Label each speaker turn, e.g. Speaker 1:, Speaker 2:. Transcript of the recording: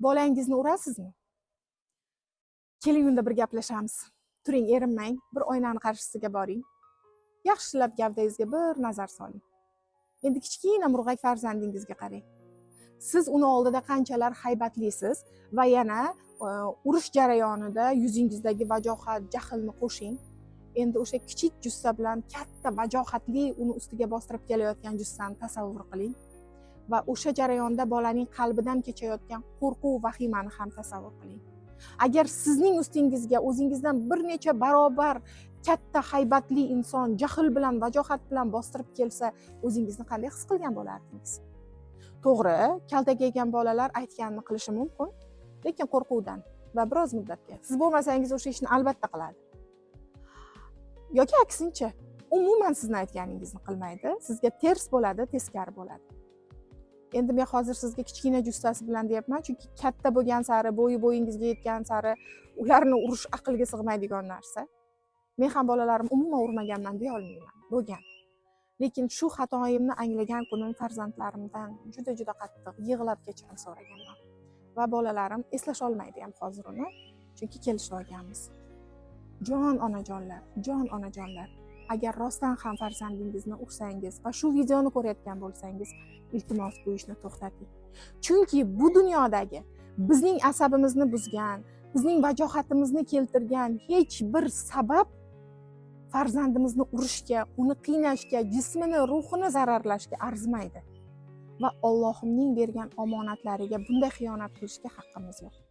Speaker 1: Bolangizni urasizmi? Keling, unda bir gaplashamiz. Turing, erinmang, bir oynani qarshisiga boring. Yaxshilab gavdangizga bir nazar soling. Endi kichkina murg'ak farzandingizga qarang. Siz uni oldida qanchalar haybatlisiz va yana urush jarayonida yuzingizdagi vajohat, jahlni qo'shing. Endi o'sha kichik jussa bilan katta vajohatli uni ustiga bostirib kelayotgan jussani tasavvur qiling va o'sha jarayonda bolaning qalbidan kechayotgan qo'rquv, vahimani ham tasavvur qiling. Agar sizning ustingizga o'zingizdan bir necha barobar katta haybatli inson jahl bilan, vajohat bilan bostirib kelsa, o'zingizni qanday his qilgan bo'lardingiz? To'g'ri, kaltak yegan bolalar aytganini qilishi mumkin, lekin qo'rquvdan va biroz muddatga. Siz bo'lmasangiz, o'sha ishni albatta qiladi yoki aksincha, umuman sizni aytganingizni qilmaydi, sizga ters bo'ladi, teskari bo'ladi. Endi men hozir sizga kichkina jussasi bilan deyapman, chunki katta bo'lgan sari, bo'yi bo'yingizga yetgan sari ularni urish aqlga sig'maydigan narsa. Men ham bolalarimni umuman urmaganman deya olmayman, bo'lgan, lekin shu xatoyimni anglagan kunim farzandlarimdan juda juda qattiq yig'lab kechirim so'raganman va bolalarim eslasholmaydi ham hozir uni, chunki kelishib olganmiz. Jon onajonlar, jon onajonlar, agar rostdan ham farzandingizni ursangiz va shu videoni ko'rayotgan bo'lsangiz, iltimos, bu ishni to'xtating, chunki bu dunyodagi bizning asabimizni buzgan, bizning vajohatimizni keltirgan hech bir sabab farzandimizni urishga, uni qiynashga, jismini, ruhini zararlashga arzimaydi va Ollohimning bergan omonatlariga bunday xiyonat qilishga haqqimiz yo'q.